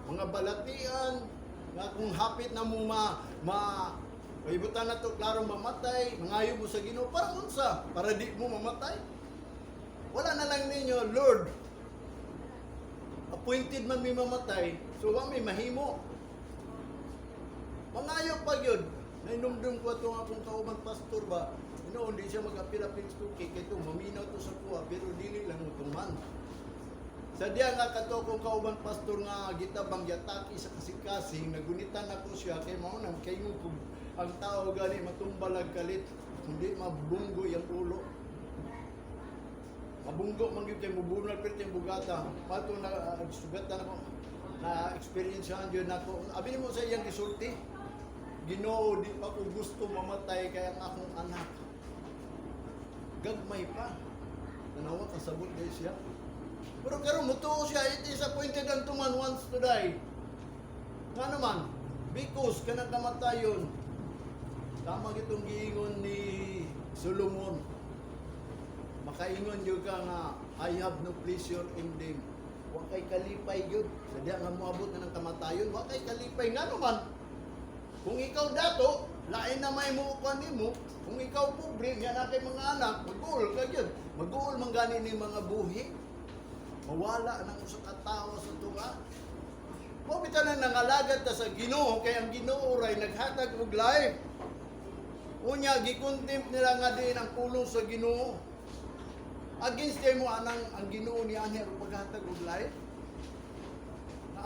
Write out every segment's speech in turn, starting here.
Mga balatian nga kung hapit na mo ma ma Ibutan na to klaro mamatay, mangayo mo sa Ginoo para unsa? Para di mo mamatay? Wala na lang ninyo, "Lord, appointed man mi mamatay, so wa may mahimo." Mangayo pa gyud. Nainumdum ko atong akong kauban pastor ba. Ginoo, hindi siya mag-apil-apil sa kay kay maminaw to sa kuha pero dili lang mo tuman. Sa diya nga kato akong kauban pastor nga gitabang yataki sa kasing-kasing, nagunitan ako siya kay mao nang kay mo kung ang tao gani matumbalag kalit, kundi mabunggo yung ulo. Mabunggo man gyud kay mubunal perti ang bugata. Pato na sugatan ako na experience gyud nako. Abi nimo sa iyang gisulti. "Ginoo, di pa ko gusto mamatay kay ang akong anak gagmay pa." Tanawa, kasabot gay siya. Pero karon mutuo siya, it is appointed unto man once to die. Nga naman, because kanang kamatayon, tama gitong giingon ni Solomon. Makaingon gyud ka nga, "I have no pleasure in them." Wa kay kalipay gyud. Sa diya nga moabot na ng kamatayon, wa kay kalipay. Nga naman, kung ikaw dato, lain na may mo nimo. Kung ikaw pobre, nga na kay mga anak, mag-uol ka gyud. Mag-uol man gani ni mga buhi. Mawala ng usa ka tawo sa tunga. Mao bitaw nang nangalagad ta sa Ginoo kay ang Ginoo ray naghatag og life. Unya gi-contempt nila nga diin ang pulong sa Ginoo. Against kay mo anang ang Ginoo ni anhi aron paghatag og life.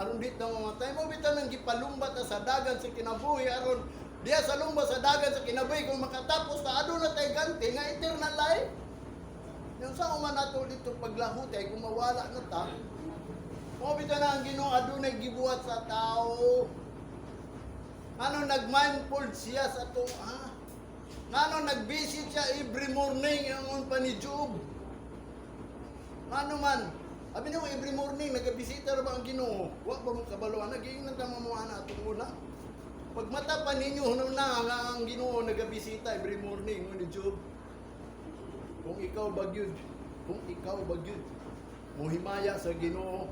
Aron di ta mamatay, mo bitaw nang gipalumba ta sa dagan sa kinabuhi aron diya sa lumba sa dagan sa kinabuhi, kung makatapos ta, aduna tay ganti nga eternal life. Yung sa man nato dito paglahutay kung mawala na ta. Mo bitaw na ang Ginoo adunay gibuhat sa tao. Ano nag-mindful siya sa tunga? Ngano nag-visit siya every morning, ingon pa ni Job? Ngano man? Abi nimo, every morning nagabisita ra ba ang Ginoo? Wa ba mo kabalo ana? Giingnan ta mo ana atong una. Pag mata pa ninyo hunong na nga ang Ginoo nagabisita every morning, ingon ni Job. Kung ikaw bagyud, kung ikaw bagyud, muhimaya sa Ginoo.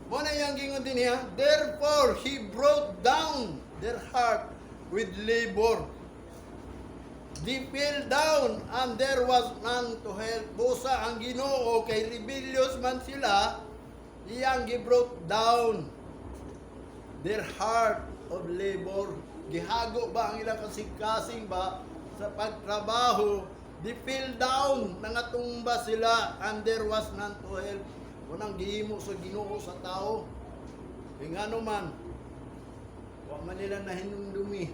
Mo na iyang gingon din niya, "Therefore he brought down their heart with labor. They fell down and there was none to help." Busa ang Ginoo kay rebellious man sila, iyang gi-brought down their heart of labor. Gihago ba ang ilang kasing-kasing ba sa pagtrabaho? They fell down, nangatumba sila and there was none to help. Unang gihimo sa Ginoo sa tao. Kay ngano man, wa man nila nahinumdumi.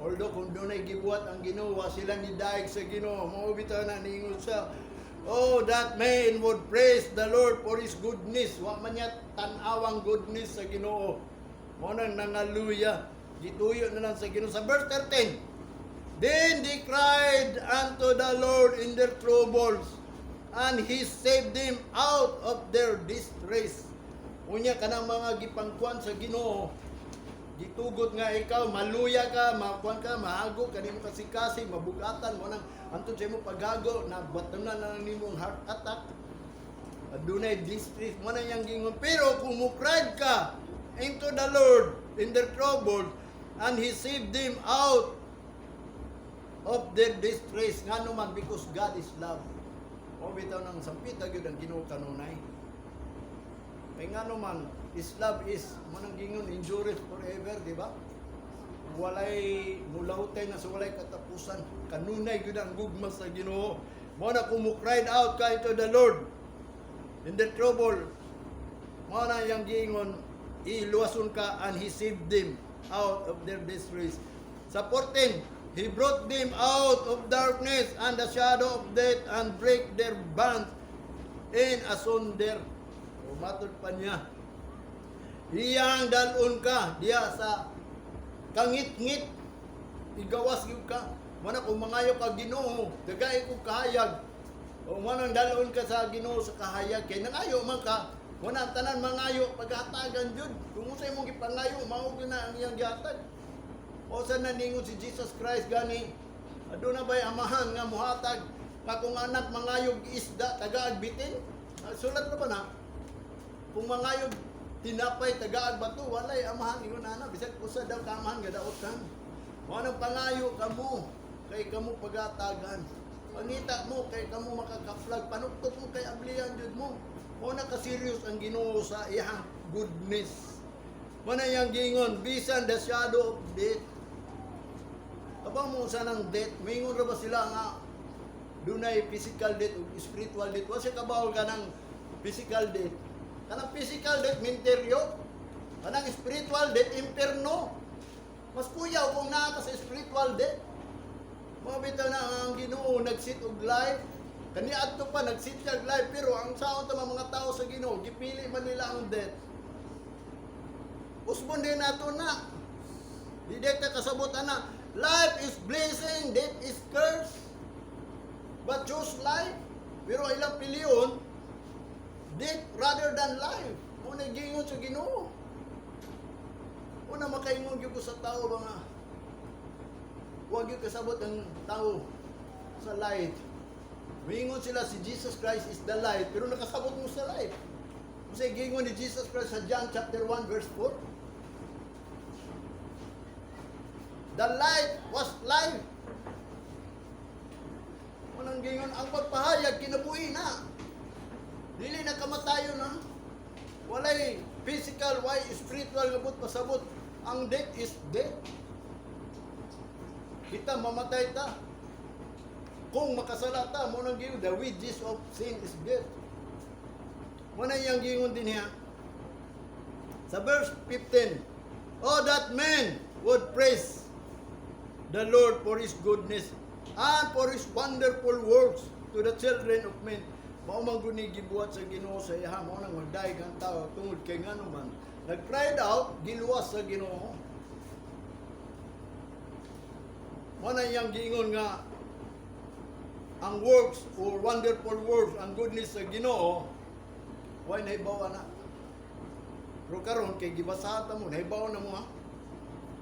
Although kung dunay gibuhat ang Ginoo, wa sila nidaig sa Ginoo. Mao bitaw na niingon siya, "Oh, that man would praise the Lord for His goodness." Wa man niya tan-awang goodness sa Ginoo. Mao nang nangaluya. Gituyo na lang sa Ginoo. Sa verse 13, "Then they cried unto the Lord in their troubles, and He saved them out of their distress." Unya kanang mga gipangkuan sa Ginoo, gitugot nga ikaw maluya ka, makuan ka, mahago ka nimo kasing-kasing, mabugatan mo nang antod sa imo paghago na batunan na lang nimong heart attack. Adunay distress mo na iyang gingon. Pero kung mo cried ka into the Lord in their trouble, and He saved them out of their distress. Ngano man, because God is love. O bitaw nang sampita gyud ang Ginoo kanunay. Kay ngano man, His love is manang gingon endureth forever, di ba? Walay mulawtay na sa walay katapusan. Kanunay gyud ang gugma sa Ginoo. Mo na kung mo cried out ka into the Lord in the trouble, mo na iyang giingon, iluwason ka, and He saved them out of their distress. Sa 14, "He brought them out of darkness and the shadow of death and break their bands in asunder." Umatod pa niya. Iyang dalon ka diya sa kangit-ngit, igawas gyud ka. Mana kung mangayo ka, "Ginoo, dagay ko kahayag." O manang dalon ka sa Ginoo sa kahayag kay nangayo man ka. Wala ang tanan mangayo paghatagan jud. Kung unsay imong gipangayo, mao gyud na ang iyang gihatag. O sa naningon si Jesus Christ gani, aduna bay amahan nga muhatag nga kung anak mangayog isda, tagaag bitin? Ah, sulat na ba na? Kung mangayog Tinapay tagaag bato, walay amahan ingon ana, bisag usa daw ka amahan gadaotan. Mao nang pangayo kamo kay kamo pagatagan. Pangita mo kay kamo makakaplag, panuktok mo kay ablihan jud mo. Mao na ka serious ang Ginoo sa iyang goodness. Mao na iyang giingon, bisan the shadow of death. Kabaw mo sa nang death, mingon ra ba sila nga dunay physical death ug spiritual death? Wa siya kabaw ka ng physical death. Kanang physical death, minteryo. Kanang spiritual death, imperno. Mas kuyaw kung naa ka sa spiritual death. Mga bitaw na ang Ginoo nag-set og life. Kani adto pa nag-set siya og life, pero ang saon ta mga tao sa Ginoo, gipili man nila ang death. Usbon din nato na. Di ta kasabot ana. Life is blessing, death is curse. But choose life. Pero ilang pilion, death rather than life. Mao na giingon sa Ginoo. Una makaingon gyud ko sa tao ba nga huwag gyud kasabot ang tao sa light. Mingon sila si Jesus Christ is the light, pero nakasabot mo sa light. Kasi giingon ni Jesus Christ sa John chapter 1 verse 4. The light was life. Unang gingon, ang pagpahayag, kinabuhi na. Dili na kamatayon na. Walay physical, why spiritual nga but pasabot. Ang death is death. Kita mamatay ta. Kung makasala ta, mao nang giingon, the wages of sin is death. Mao na iyang giingon din niya. Sa verse 15, "Oh, that men would praise the Lord for His goodness and for His wonderful works to the children of men." Mao man gud ni gibuhat sa Ginoo sa iya, mao nang magdayeg ang tao tungod kay ngano man nag-cried out, giluwas sa Ginoo. Mao na iyang giingon nga ang works or wonderful works, ang goodness sa Ginoo, way nahibaw na. Pero karon kay gibasahan ta mo, nahibaw na mo ha.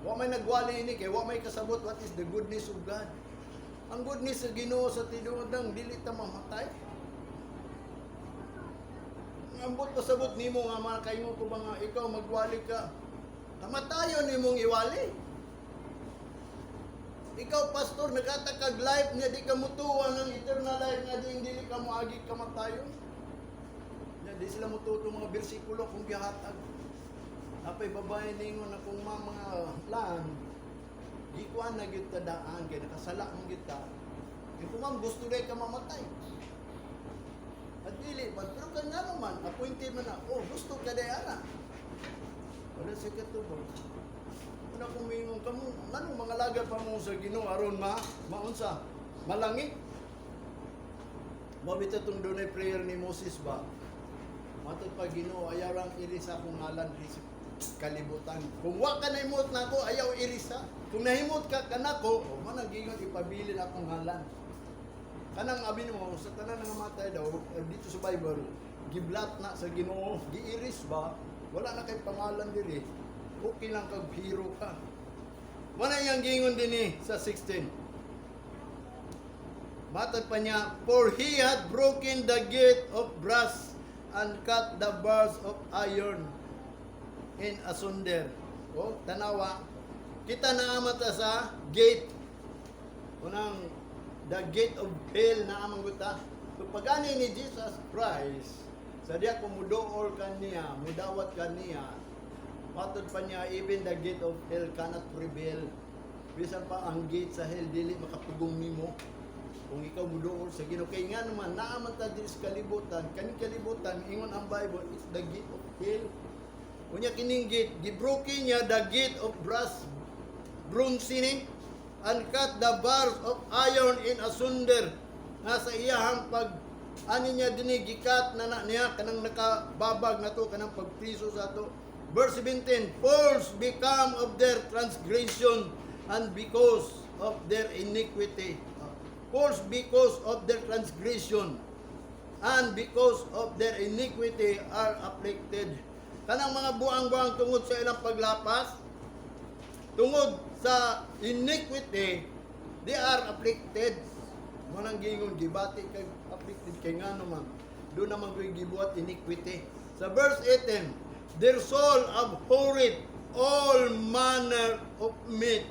Wa may nagwali ini kay wa may kasabot what is the goodness of God. Ang goodness sa Ginoo sa tinuod nang dili ta mamatay. Ambot pasabot nimo nga makaingon ko ba nga ikaw magwali ka. Kamatayon nimong iwali. Ikaw, pastor, naghatag kag life niya, di ka mutuwa ng eternal life nga di dili ka moagi kamatayon. Nya di sila mututo mga bersikulo kung gihatag. Apay babae ningon na kung mga lan gikuan na gyud ta daan kay nakasala man gyud ta. Kay kung ma'am gusto day ka mamatay. At dili man, pero kay nga naman, appointed man na, oh, gusto ka day ana. Wala siya katubag. Una kung mingon kamo, nganong mga laga pa mo sa Ginoo aron ma maunsa malangit. Mao bitaw tong dunay prayer ni Moses ba? Matod pa, "Ginoo, ayaw lang irisa akong ngalan diri sa kalibutan. Kung wa ka nahimot nako, ayaw irisa. Kung nahimot ka kanako, o man ang gingon ipabilin akong ngalan." Kanang abi mo sa tanan nga matay daw dito sa Bible, giblat na sa Ginoo, giiris ba? Wala na kay pangalan diri. Okay lang kag hero ka. Wala iyang gingon din eh, sa 16. Matod pa niya, "For he had broken the gate of brass and cut the bars of iron in asunder." O, tanawa. Kita na ta sa gate. Unang, the gate of hell na amang guta. So, pag-ani ni Jesus Christ, sa diya kung muduol ka niya, mudawat ka niya, matod pa niya, even the gate of hell cannot prevail. Bisan pa ang gate sa hell, dili makapugong nimo kung ikaw muduol sa Ginoo. Kay nga naman, naaman ta diri sa kalibutan, kaning kalibutan, ingon ang Bible, it's the gate of hell. Unya kining gate, gibroke niya the gate of brass, bronze ni, and cut the bars of iron in asunder. Nga sa iyahang pag ani niya dinhi, gikat na na niya kanang nakababag na to, kanang pagpriso sa ato. Verse 17, "Fools become of their transgression and because of their iniquity." Fools because of their transgression and because of their iniquity are afflicted. Kanang mga buang-buang tungod sa ilang paglapas, tungod sa iniquity, they are afflicted. Manang gingon, gibati kag afflicted kay ngano man, doon naman ko'y gibuhat iniquity. Sa verse 18, Their soul abhorreth all manner of meat,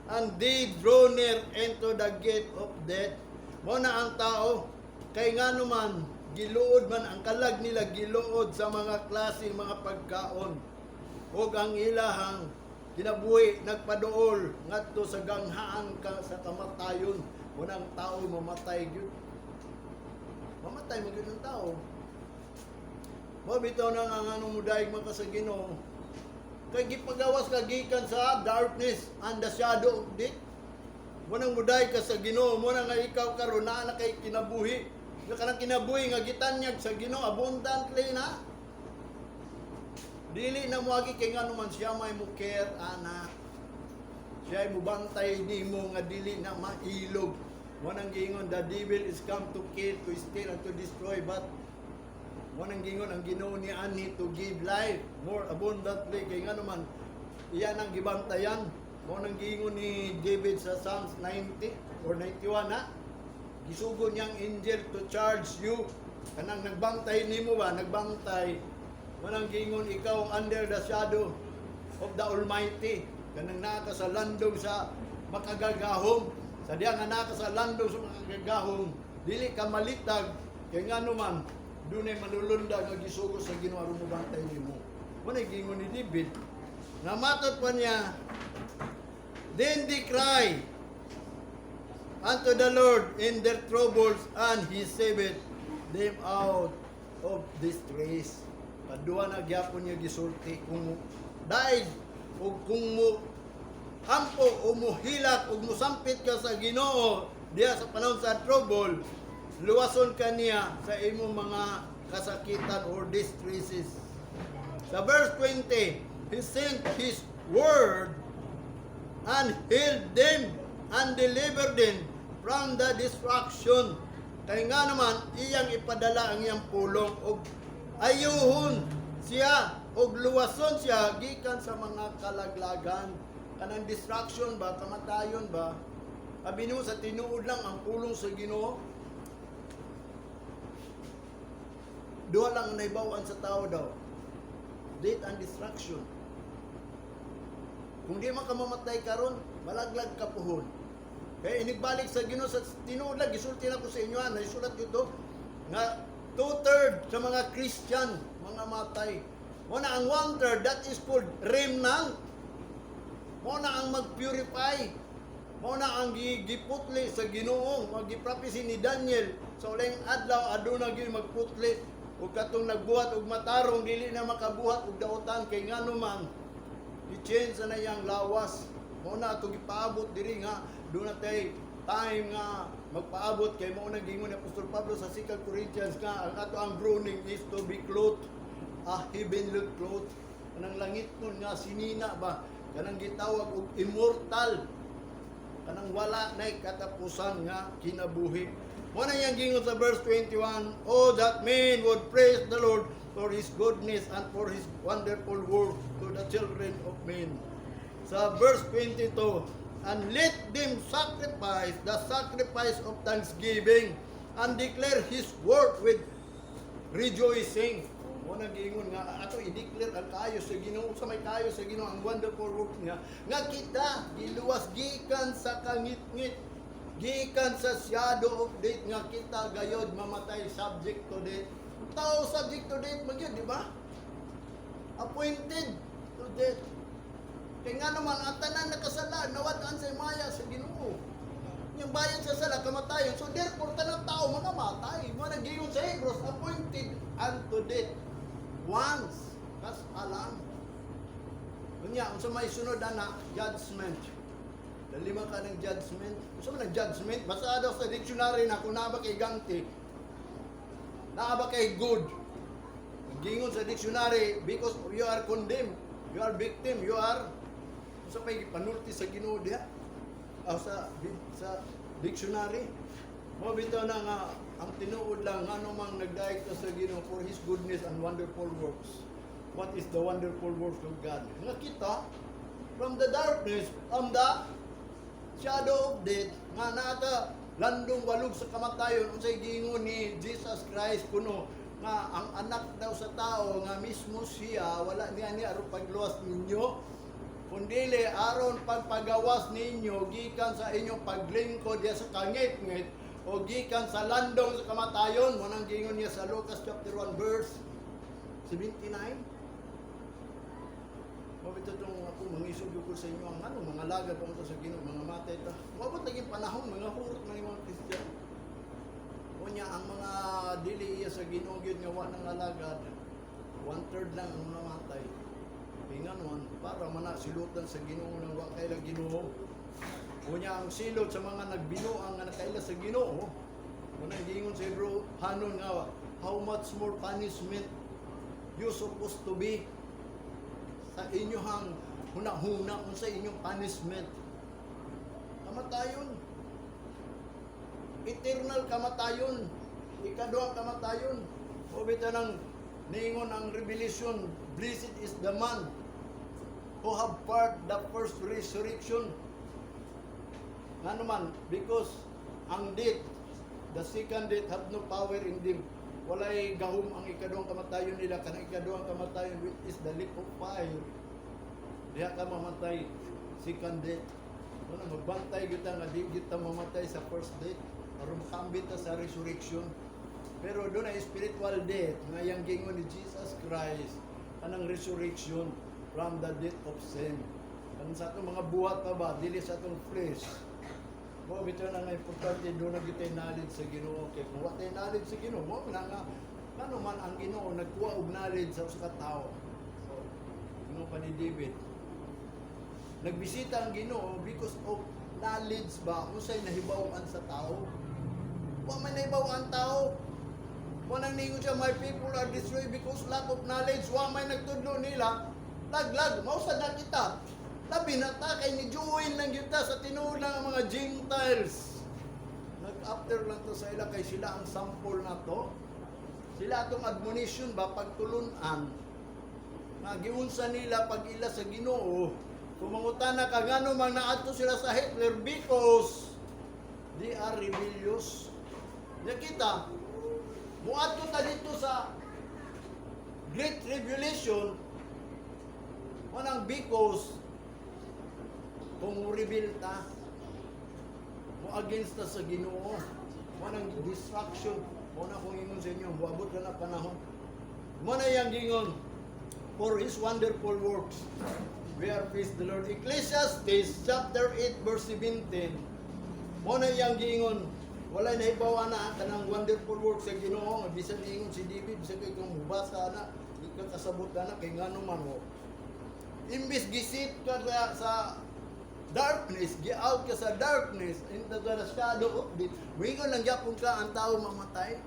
and they draw near into the gate of death. Mao na ang tao, kay nga naman, giluod man ang kalag nila, giluod sa mga klase mga pagkaon. Ug ang ilahang kinabuhi nagpaduol ngadto sa ganghaan ka sa kamatayon. Mao na ang tao mamatay gyud. Mamatay man gyud ang tao. Mao bitaw na nga nganong mudayeg man ka sa Ginoo. Kay gipagawas ka gikan sa darkness and the shadow of death. Mao nang mudayeg ka sa Ginoo, mao na nga ikaw karon naa na kay kinabuhi. Nga kanang kinabuhi nga gitanyag sa Ginoo abundantly na. Dili na moagi kay ngano man siya may mo care ana. Siya ay mubantay nimo nga dili na mailog. Mao nang giingon, "The devil is come to kill, to steal and to destroy," but mao nang giingon ang Ginoo ni ani to give life more abundantly kay ngano man iya nang gibantayan. Mao nang giingon ni David sa Psalms 90 or 91 na gisugo niyang angel to charge you, kanang nagbantay nimo ba, nagbantay. Mao nang giingon ikaw under the shadow of the Almighty, kanang naa ka sa landong sa Makagagahom. Sa diya nga naa ka sa landong sa Makagagahom, dili ka malitag kay ngano man dunay manulunda nga gisugo sa Ginoo aron mobantay nimo. Mao na giingon ni David. Namatod pa niya, "Then they cry unto the Lord in their troubles, and He saved them out of distress." Kaduha na gyapon niya gisulti, kung daig ug kung mo ampo o muhilak ug musampit ka sa Ginoo diha sa panahon sa trouble, luwason ka niya sa imong mga kasakitan or distresses. Sa verse 20, "He sent His word and healed them and delivered them from the destruction." Kay nga naman, iyang ipadala ang iyang pulong og ayuhon siya og luwason siya gikan sa mga kalaglagan. Kanang destruction ba, kamatayon ba? Abi nimo sa tinuod lang ang pulong sa Ginoo. Duha lang ang nahibaw-an sa tao daw. Death and destruction. Kung di man ka mamatay karon, malaglag ka puhon. Kaya inigbalik sa Ginoo sa tinuod lang, gisulti na ko sa inyo, ha, naisulat dito nga two-third sa mga Christian mga matay. Mao na ang one-third, that is called remnant. Mao na ang mag-purify. Mao na ang giputli sa Ginoo, magi-prophecy ni Daniel sa uling adlaw aduna gyud magputli ug katong nagbuhat og matarong dili na makabuhat og dautan kay ngano man i-change na iyang lawas. Mao na ato gipaabot diri nga duna tay time nga magpaabot kay mao na giingon ni Apostol Pablo sa 2 Corinthians nga ang ato ang groaning is to be clothed a heavenly cloth, kanang langit nun nga sinina ba, kanang gitawag og immortal, kanang wala nay katapusan nga kinabuhi. Mao na iyang giingon sa verse 21, "Oh, that men would praise the Lord for His goodness and for His wonderful work to the children of men." Sa verse 22, "And let them sacrifice the sacrifice of thanksgiving and declare His work with rejoicing." Mao na giingon nga ato i-declare ang kaayo sa Ginoo, sa may kaayo sa Ginoo, ang wonderful work niya nga kita giluwas gikan sa kangitngit, gikan sa shadow of death, nga kita gayod mamatay, subject to death. Tao subject to death man gyud, di ba? Appointed to death. Kay nga naman ang tanan nakasala, nawad-an sa himaya sa Ginoo. Yung bayad sa sala kamatayon. So therefore tanang tao mamamatay. Mao na giingon sa Hebrews, appointed unto death once. Kas alam. Unya, unsa may sunod ana? Judgment. Dalima ka ng judgment. Unsa man ang judgment? Basta daw sa dictionary na kung naa ba kay ganti, naa ba kay good. Giingon sa dictionary, because you are condemned, you are victim, you are unsa pay panulti sa Ginoo diha? Ah, sa dictionary. Mao bitaw na nga ang tinuod lang, ngano mang nagdaig ta sa Ginoo for His goodness and wonderful works. What is the wonderful works of God? Nga kita from the darkness, from the shadow of death, nga naa ta landong walog sa kamatayon, unsay giingon ni Jesus Christ kuno Nga ang anak daw sa tao nga mismo siya wala niya ni aron pagluwas ninyo kundili aron pagpagawas ninyo gikan sa inyong paglingkod diya sa kangit-ngit o gikan sa landong sa kamatayon. Mo nang giingon niya sa Lucas chapter 1 verse 79. Mao bitaw tong ako mangisog gyud ko sa inyo ang ano, mga lagad pa sa Ginoo, mga matay ta. Moabot lagi panahon mga hurot man yung mga Kristiyan. Unya ang mga dili iya sa Ginoo gyud nga wa nang alagad, one third lang ang mga matay. Inganon, para man na silutan sa Ginoo nang wa kaila Ginoo. Unya ang silot sa mga nagbinuang nga nakaila sa Ginoo. Mao giingon sa Hebrew hanon nga how much more punishment you supposed to be sa inyong huna-huna, unsa inyong punishment? Kamatayon, eternal kamatayon, ikaduhang kamatayon. O bitaw nang niingon ang Revelation, "Blessed is the man who have part the first resurrection." Ngano man? Because ang death, the second death have no power in them. Walay gahom ang ikaduhang kamatayon nila. Kanang ikaduhang kamatayon, which is the lake of fire. Diha ka mamatay, second death. Ano, magbantay kita nga di kita mamatay sa first death aron makaambit ta sa resurrection. Pero doon ay spiritual death nga yang gingon ni Jesus Christ, kanang resurrection from the death of sin. Kanang sa atong mga buhat pa ba, dili sa atong flesh. Mo bitaw na nga importante doon na kita knowledge sa Ginoo, kay kung wa tay knowledge sa Ginoo, mo na nga ngano man ang Ginoo nagkuha og knowledge sa usa ka tawo. So, ingon pa ni David, nagbisita ang Ginoo because of knowledge ba, unsay nahibaw-an sa tao. Wa man nahibaw-an tao. Mo nang ningon siya, "My people are destroyed because lack of knowledge." Wa may nagtudlo nila. Laglag, mao sad na kita. Labi na ta kay ni join lang gyud ta sa tinuod lang ang mga Gentiles. Nag-after lang to sa ila kay sila ang sample na to. Sila atong admonition ba, pagtulunan nga giunsa nila pag ila sa Ginoo. Kung mangutana ka ngano mang naadto sila sa Hitler, because they are rebellious. Nya kita muadto ta dito sa Great Tribulation, manang because kung rebel ta, mo against ta sa Ginoo, manang destruction. Mo na kung ingon sa inyo, moabot ka na panahon. Mo na yang gingon, for His wonderful works we are praise the Lord. Ecclesiastes chapter 8 verse 17, mo na yang gingon, wala na ibawa na ang kanang wonderful works sa Ginoo nga bisan ingon si David, bisan kay kung mubasa na di ka kasabot na kay ngano man mo. Imbis gi-set ka sa darkness, gi-out ka sa darkness into the shadow of death. Wingon lang gyapon ka ang tao mamatay.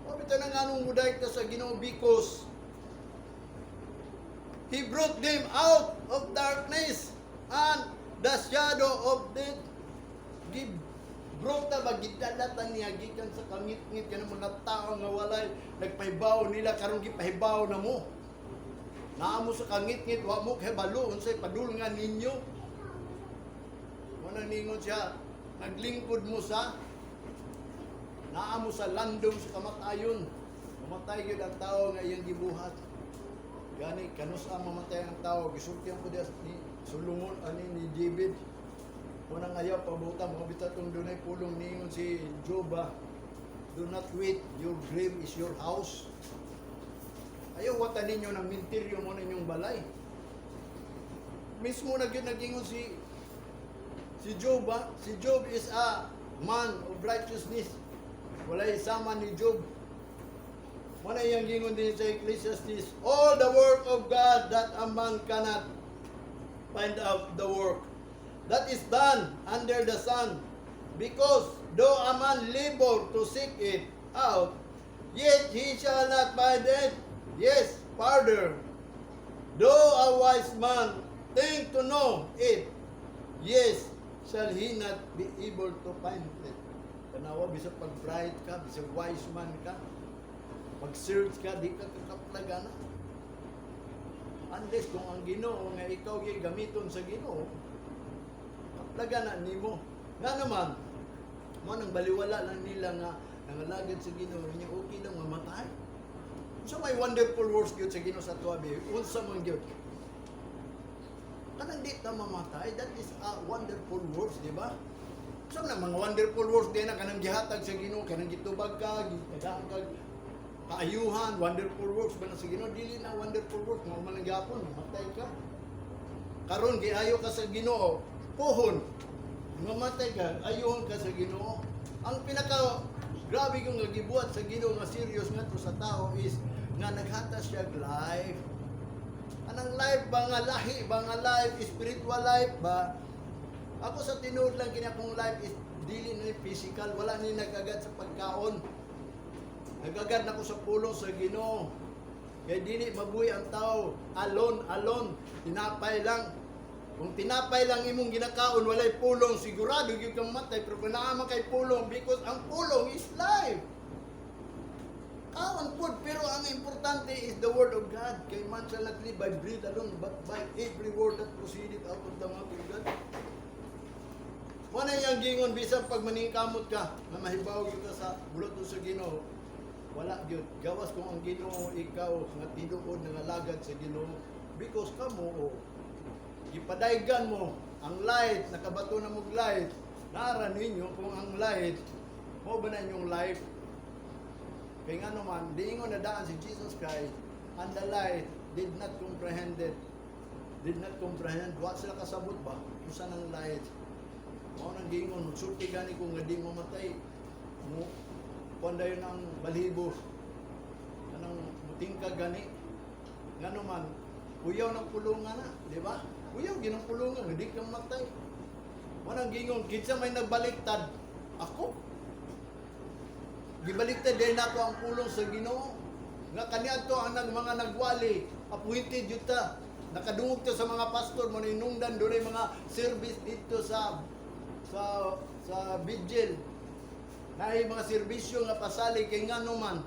O bitaw na nganong muday ka sa Ginoo, because He brought them out of darkness and the shadow of death. Gi brought ta ba, gidalatan niya gikan sa kangit-ngit kanang mga tao nga walay nagpahibaw nila. Karon gipahibaw na mo. Naa mo sa kangit-ngit, wa mo kahibalo unsay padulngan ninyo. Mo nang ningon siya, naglingkod mo sa naa mo sa landong sa kamatayon. Mamatay gyud ang tao nga iyang gibuhat. Gani kanus-a mamatay ang tao, gisultihan ko diya ni Solomon ani ni David. Unang ayaw pabuta mo bitaw tong dunay pulong ningon si Job ba, "Do not wait, your grave is your house." Ayaw watan ninyo ng minteryo mo ninyong balay. Mismo na gyud nagingon si Job ba? Si Job is a man of righteousness. Walay sama ni Job. Wala yung gingon din sa Ecclesiastes, all the work of God that a man cannot find out, the work that is done under the sun. Because though a man labor to seek it out, yet he shall not find it. Yes, farther, though a wise man think to know it, yes, shall he not be able to find it. Tanawa, bisag pag bright ka, bisag wise man ka, pag-search ka, di ka kakaplaga na. Unless kung ang Ginoo nga ikaw gyud gamiton sa Ginoo, kaplaga na nimo. Nga naman, mo nang baliwala lang nila nga Nangalagad sa Ginoo niya, okay lang mamatay. Unsa may wonderful works gyud sa Ginoo sa atoa bi? Unsa man gyud? Kanang di ta mamatay, that is a wonderful works, di ba? Unsa man ang mga wonderful works di na kanang gihatag sa Ginoo, kanang gitubag ka, gitagaan ka kaayuhan, wonderful works ba na sa Ginoo? Dili na wonderful works, mao man lang gyapon, mamatay ka. Karon giayo ka sa Ginoo, puhon. Mamatay ka, ayohon ka sa Ginoo. Ang pinaka grabe kong nga gibuhat sa Ginoo nga serious ngadto sa tao is nga naghatas siya og life. Anang life ba nga lahi ba nga life, spiritual life ba? Ako sa tinuod lang kini akong life is dili na ni physical, wala ni nag-agad sa pagkaon. Nag-agad na ko sa pulong sa Ginoo. Kay dili mabuhi ang tao alone, alone, tinapay lang. Kung tinapay lang imong ginakaon, walay pulong, sigurado gyud kang matay. Pero kung naa man kay pulong, because ang pulong is life. Kaon pud, pero ang importante is the word of God. Kay man shall not live by bread alone, but by every word that proceeded out of the mouth of God. Wala yang gingon bisan pag maningkamot ka, nga mahibaw gyud ka sa buloto sa Ginoo. Wala gyud. Gawas kung ang Ginoo ikaw nga tinuod nga alagad sa Ginoo because kamo oh, gipadaygan mo ang light, nakabato na mog light. Nara ninyo kung ang light mo ba na inyong life. Kay nga naman, diingon na daan si Jesus Christ, and the light did not comprehend it. Did not comprehend. Wa sila kasabot ba? Kung saan ang light. Mao nang giingon, magsulti gani ko nga di mamatay. Mo, kuan dayon ang balhibo. Anong mutingka gani. Nga naman, kuyaw ng pulungan na, di ba? Kuyaw ginang pulungan, hindi ka mamatay. Manang gingon, kinsa may nagbaliktad? Ako. Gibaliktad din ako ang pulong sa Ginoo. Nga kaniadto ang mga nagwali, appointed yun ta. Nakadungog ta sa mga pastor mo ninungdan dunay mga service dito sa vigil. Naay mga serbisyo nga pasali kay ngano man.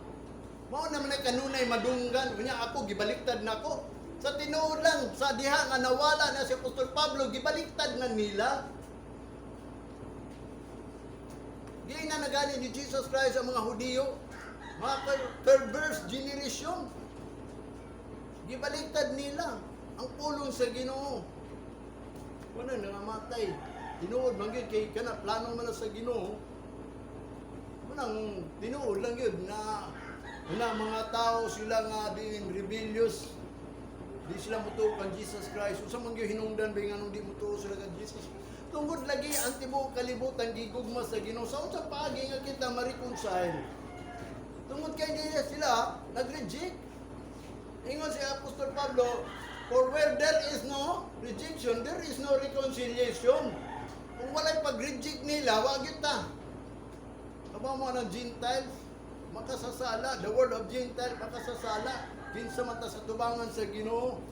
Mao naman ay kanunay madunggan. Unya ako gibaliktad nako. Sa tinuod lang sa diha nga nawala na si Apostol Pablo, gibaliktad na nila. Dili na nagani ni Jesus Christ ang mga Hudiyo, mga perverse generation. Gibaliktad nila ang pulong sa Ginoo. Wala nangamatay. Tinuod man gyud kay kana plano man na sa Ginoo. Manang tinuod lang gyud na una mga tao sila nga diin rebellious. Di sila mutuo kang Jesus Christ. Unsa man gyud hinungdan ba nganong di mutuo sila kang Jesus? Tungod lagi ang tibuok kalibutan gigugma sa Ginoo. Sa unsa paagi nga kita ma-reconcile? Tungod kay di sila nag-reject. Ingon si Apostol Pablo, "For where there is no rejection, there is no reconciliation." Kung walay pag-reject nila, wa gyud ta. Kabaw mo ng Gentiles, makasasala. The word of Gentile, makasasala. Kinsa man ta sa tubangan sa Ginoo.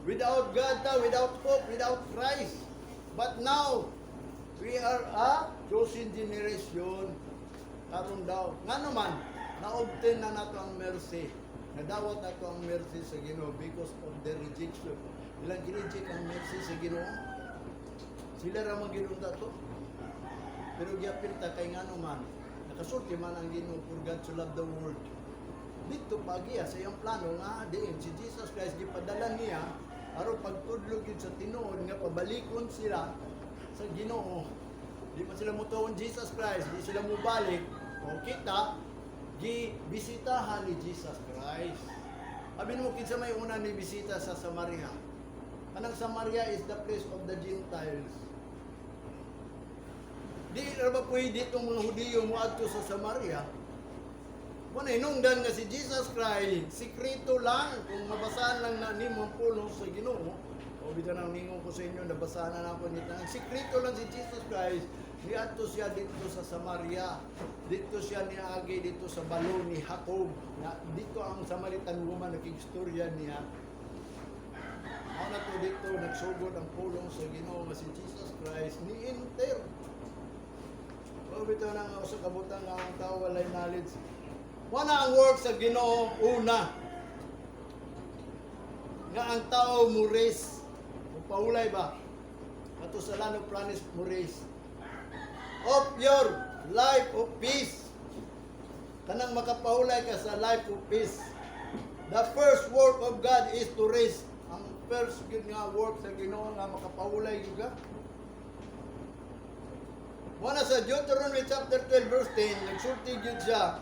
Without God ta, without hope, without Christ. But now, we are a chosen generation. Karon daw. Nga naman, na-obtain na nato ang mercy. Nadawat nato ang mercy sa Ginoo because of the rejection. Ilang gi-reject ang mercy sa Ginoo. Sila ra man ginunta to. Pero giapil ta kay ngano man, nakasulti man ang Ginoo, for God to love the world. Dito pagiya sa iyang plano nga diin si Jesus Christ gipadala niya aron pagtudlo gyud sa tinuod nga pabalikon sila sa Ginoo. Di man sila mutuon Jesus Christ, di sila mubalik. O kita gibisitahan ni Jesus Christ. Abi mo, kinsa may una ni bisita sa Samaria? Kanang Samaria is the place of the Gentiles. Di ra ba pwede itong mga Hudiyo moadto sa Samaria? Wala hinungdan nga si Jesus Christ, sikreto lang, kung mabasahan lang na nimo ang pulong sa Ginoo, o bitaw nang ningon ko sa inyo, nabasahan na nako nito. Ang sikreto lang si Jesus Christ, niadto siya dito sa Samaria. Dito siya niagi dito sa balo ni Jacob. Na dito ang Samaritan woman, nakigstorya niya. Mao na to dito nagsugod ang pulong sa Ginoo nga si Jesus Christ ni enter. O bitaw na nga sa kabutang nga ang tao walay knowledge. Wala ang work sa Ginoo una. Nga ang tao mo raise. Kung paulay ba? Ato sa land of promise mo raise. Of your life of peace. Kanang makapahulay ka sa life of peace. The first work of God is to raise. Ang first gyud nga work sa Ginoo nga makapahulay gyud ka. Wala sa Deuteronomy chapter 12 verse 10, nagsulti gyud siya.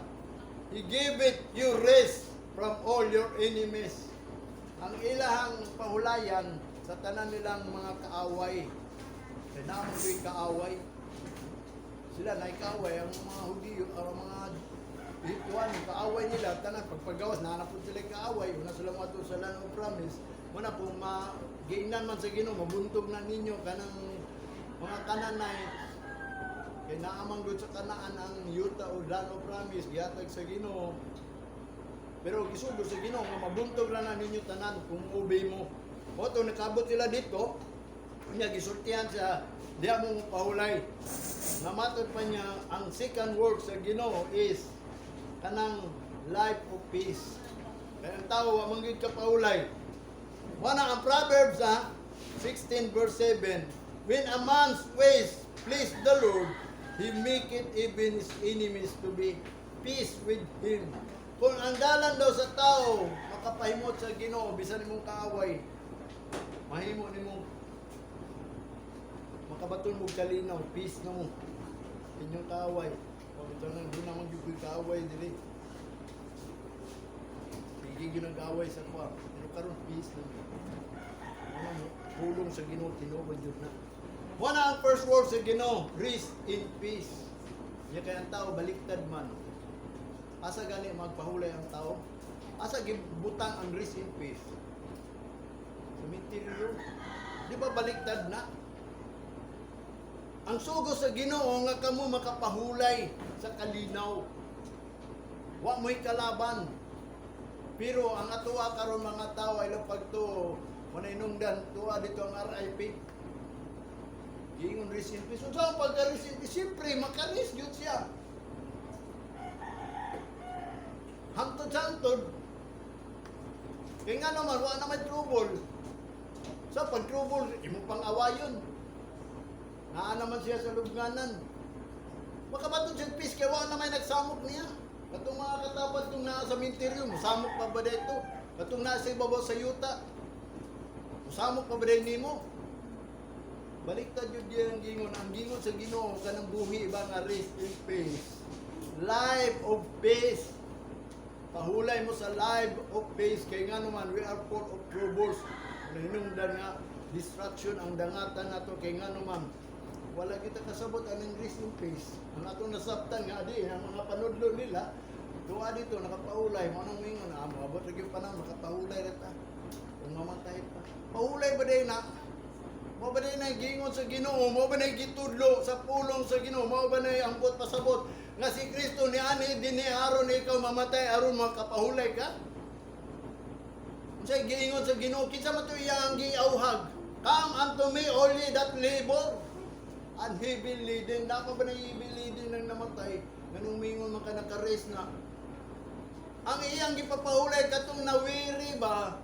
He gave it you rest from all your enemies. Ang ilahang pahulayan sa tanan nilang mga kaaway. Kaya naa man gyud kaaway. Sila na kaaway ang mga Hudiyo, ang mga Egyptiano, kaaway nila tanan pagpagawas naa na pud sila kaaway, una sila moadto sa Land of Promise. Muna po ma giingnan man sa Ginoo, mabuntog na ninyo kanang mga Canaanites. Kay naa man gud sa Kanaan ang yuta o Land of Promise gihatag sa Ginoo. Pero gisugo sa Ginoo nga mabuntog ra na ninyo tanan kung obey mo. O to nakabot sila dito, niya gisultihan siya, diha mo pahulay. Namatod pa niya ang second work sa Ginoo is kanang life of peace. Kaya ang tao wa man gyud kapahulay. Wala ang Proverbs ha, 16 verse 7. When a man's ways please the Lord, he make it even his enemies to be peace with him. Kung ang dalan daw sa tao makapahimot sa Ginoo bisan imong kaaway, mahimo nimo makabaton mo kalinaw, peace na mo. Inyong kaaway. O ito nang di naman gyud ko'y kaaway dili. Sige gyud ang kaaway sa kuha. Pero karon peace na mo. Wala mo pulong sa Ginoo, tinuod jud na. Wala ang first word sa Ginoo, rest in peace. Nya kay ang tao baliktad man. Asa gani magpahulay ang tao? Asa gibutang ang rest in peace? Sementeryo. Di ba baliktad na? Ang sugo sa Ginoo nga kamo makapahulay sa kalinaw. Wa mo'y kalaban. Pero ang atuwa karon mga tao ay pagtuo, maninungdan tuwa dito ang RIP. Giingon rest in peace. Unsa ang pagka-rest in peace? Siyempre, maka-rest gyud siya. Hangtod-hangtod. Kaya nga naman, wa na may trouble. Sa pag trouble, imo pang awayon. Naa naman siya sa lubnganan. Makabaton siya peace kay wa na may nagsamok niya. Katong mga katapat kung naa sa minteryo, musamok pa ba dito? Katong naa sa ibabaw sa yuta, musamok pa ba dahil nimo? Baliktad yun diyan ang gingon. Ang gingon sa Ginoo kanang buhi ba nga rest in peace. Life of peace. Pahulay mo sa life of peace kay nga naman we are full of troubles. Nahinungdan nga destruction ang dangatan nato kay nga naman wala kita kasabot anong rest in peace. Ang atong nasabtan nga di ang mga panudlo nila tuwa dito nakapahulay mo nang moingon, ah, moabot ra gyud panahon makapahulay ra ta kung mamatay pa. Pahulay ba day na? Mao ba na gingon sa Ginoo, mao ba na gitudlo sa pulong sa Ginoo, mao ba na ambot pasabot nga si Kristo ni ani dinhi aron ikaw mamatay aron makapahulay ka? Unsay giingon sa Ginoo? Kinsa man to iyang giauhag? "Come unto me, all ye that labor and heavy laden." Dapat ba na heavy laden ang namatay? Nganong mingon man ka naka-rest na? Ang iyang gipapahulay katong na-weary ba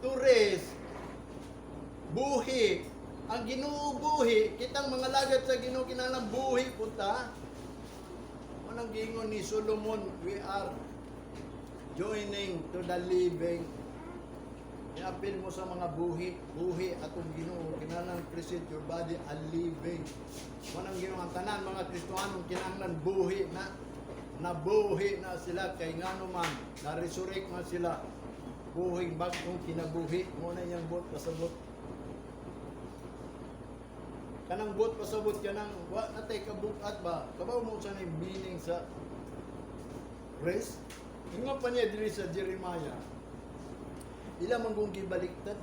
to rest. Buhi. Ang Ginoo buhi, kitang mga lagat sa Ginoo kinahanglan buhi punta. Anong giingon ni Solomon? We are joining to the living. Iapil mo sa mga buhi, buhi atong Ginoo, kinahanglan present your body a living. Manang Ginoo ang tanan mga Kristohanon kinahanglan buhi na, nabuhi na sila kay ngano man na resurrect man sila, buhing bag-ong kinabuhi mo na iyang buot pasabot. Kanang buot pasabot, kanang wa na tay kabukat ba, kabaw mo sa meaning sa rest. Ingon pa niya diri sa Jeremiah, ila man kung gibaliktad.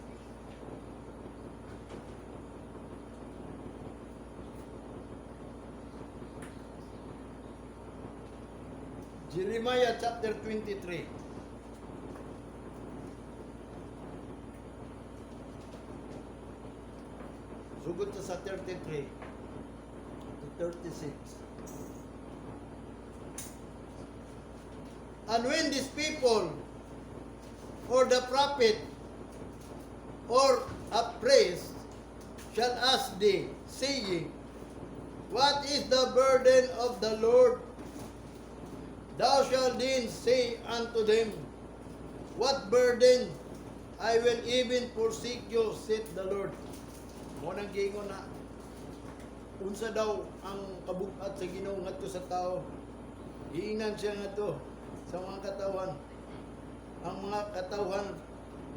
Jeremiah chapter 23. Sugod sa 33 to 36. And when these people or the prophet or a priest shall ask thee, saying, "What is the burden of the Lord?" Thou shalt then say unto them, "What burden? I will even forsake you," saith the Lord. Mao nang giingon na unsa daw ang kabugat sa Ginoo ngadto sa tao. Giingnan siya ngadto sa mga katawhan. Ang mga katawhan,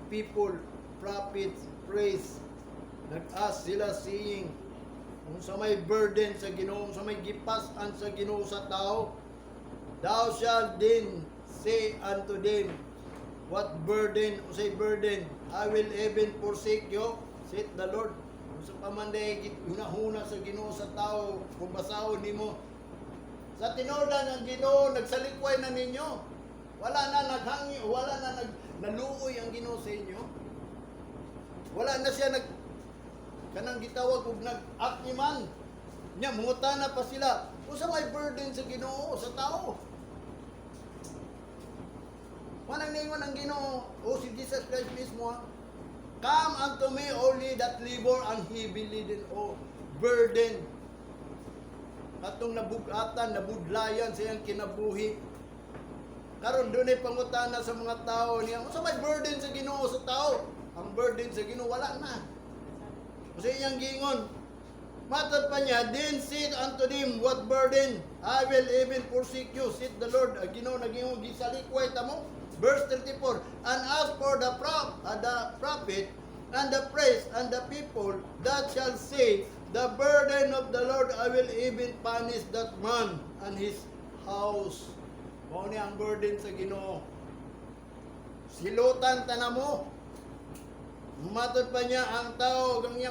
people, prophets, priests, nag-ask sila saying, unsa may burden sa Ginoo, unsa may gipas-an sa Ginoo sa tao. Thou shalt then say unto them, "What burden?" Unsay burden? "I will even forsake you," saith the Lord. Unsa pa man diay hunahuna sa Ginoo sa tao kung basahon nimo. Sa tinuod ang Ginoo nagsalikway na ninyo. Wala na naghangi, wala na naluoy ang Ginoo sa inyo. Wala na siya nag kanang gitawag og nag-akniman. Nya mangutana pa sila, unsa may burden sa Ginoo sa tao? Manang ningon ang Ginoo o si Jesus Christ mismo, ha? "Come unto me, all ye that labor and heavy laden," o burden. Katong nabugatan, nabudlayan sa iyang kinabuhi. Karon dunay pangutana sa mga tao niya, unsa may burden sa Ginoo sa tao? Ang burden sa Ginoo wala na. Kasi iyang giingon, matod pa niya, "Then said unto them, 'What burden? I will even forsake you,' said the Lord." Ang Ginoo nagingon, gisalikway ta mo. Verse 34, "And as for the prophet, and the priest, and the people that shall say, 'The burden of the Lord,' I will even punish that man and his house." Mao ni ang burden sa Ginoo. Silutan ta mo. Matod pa niya ang tao, ang iyang